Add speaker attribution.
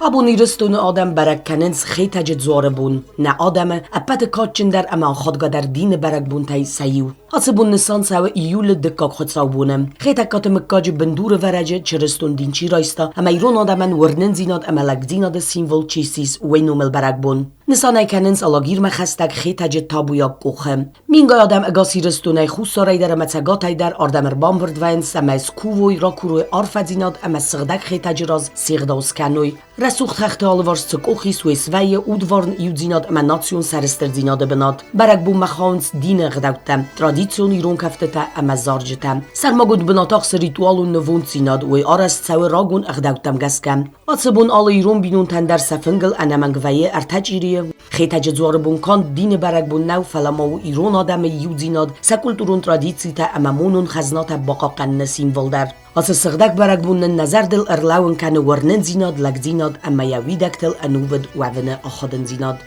Speaker 1: Абон Ирыстоны адӕм бӕрӕг кӕнынц Хетӕджы дзуары бон. Нӕ адӕмы ӕппӕты кадджындӕр ӕмӕ ахадгӕдӕр дины бӕрӕгбонтӕй сӕ иу. Ацы бон нысан цӕуы июлы дыккаг хуыцаубоны. Хетӕгкаты мыггаджы бындурӕвӕрӕджы чырыстон дин чи райста ӕмӕ ирон адӕмӕн уырнындзинад ӕмӕ лӕгдзинады символ чи ссис, уый номыл бӕрӕгбон. Нысан ӕй кӕнынц Алагирмӕ хӕстӕг Хетӕджы табуйаг къохы. Мингай адӕм ӕгас Ирыстонӕй хуссарӕй дӕр ӕмӕ цӕгатӕй дӕр ардӕм ӕрбамбырд вӕййынц, цӕмӕй скувой, ракурой арфӕдзинад ӕмӕ сыгъдӕг Хетӕджы раз се гъдау скӕной. Рӕсугъд хӕхты алыварс цы къох ис, уый свӕййы удварн иудзинад ӕмӕ национ сӕрыстырдзинады бынат. Бӕрӕгбонмӕ хауынц дины ӕгъдӕуттӕ, традицион ирон кӕфтытӕ ӕмӕ зарджытӕ. Сӕрмагонд бынат ахсы ритуалон нывонддзинад, уый арӕзт цӕуы рагон ӕгъдӕуттӕм гӕсгӕ. Ацы бон алы ирон бинонтӕн дӕр сӕ фынгыл ӕнӕмӕнг вӕййы ӕртӕ чъирийы. Хетӕджы дзуары бон канд дины бӕрӕгбон нӕу, фӕлӕ ма у ирон адӕмы иудзинад, сӕ культурон традицитӕ ӕмӕ монон хӕзнатӕ бахъахъхъӕныны символ дӕр. Ацы сыгъдӕг бӕрӕгбон нын нӕ зӕрдыл ӕрлӕууын кӕны уырнындзинад, лӕгдзинад ӕмӕ йӕ уидӕгтыл ӕнувыд уӕвыны ахадындзинад.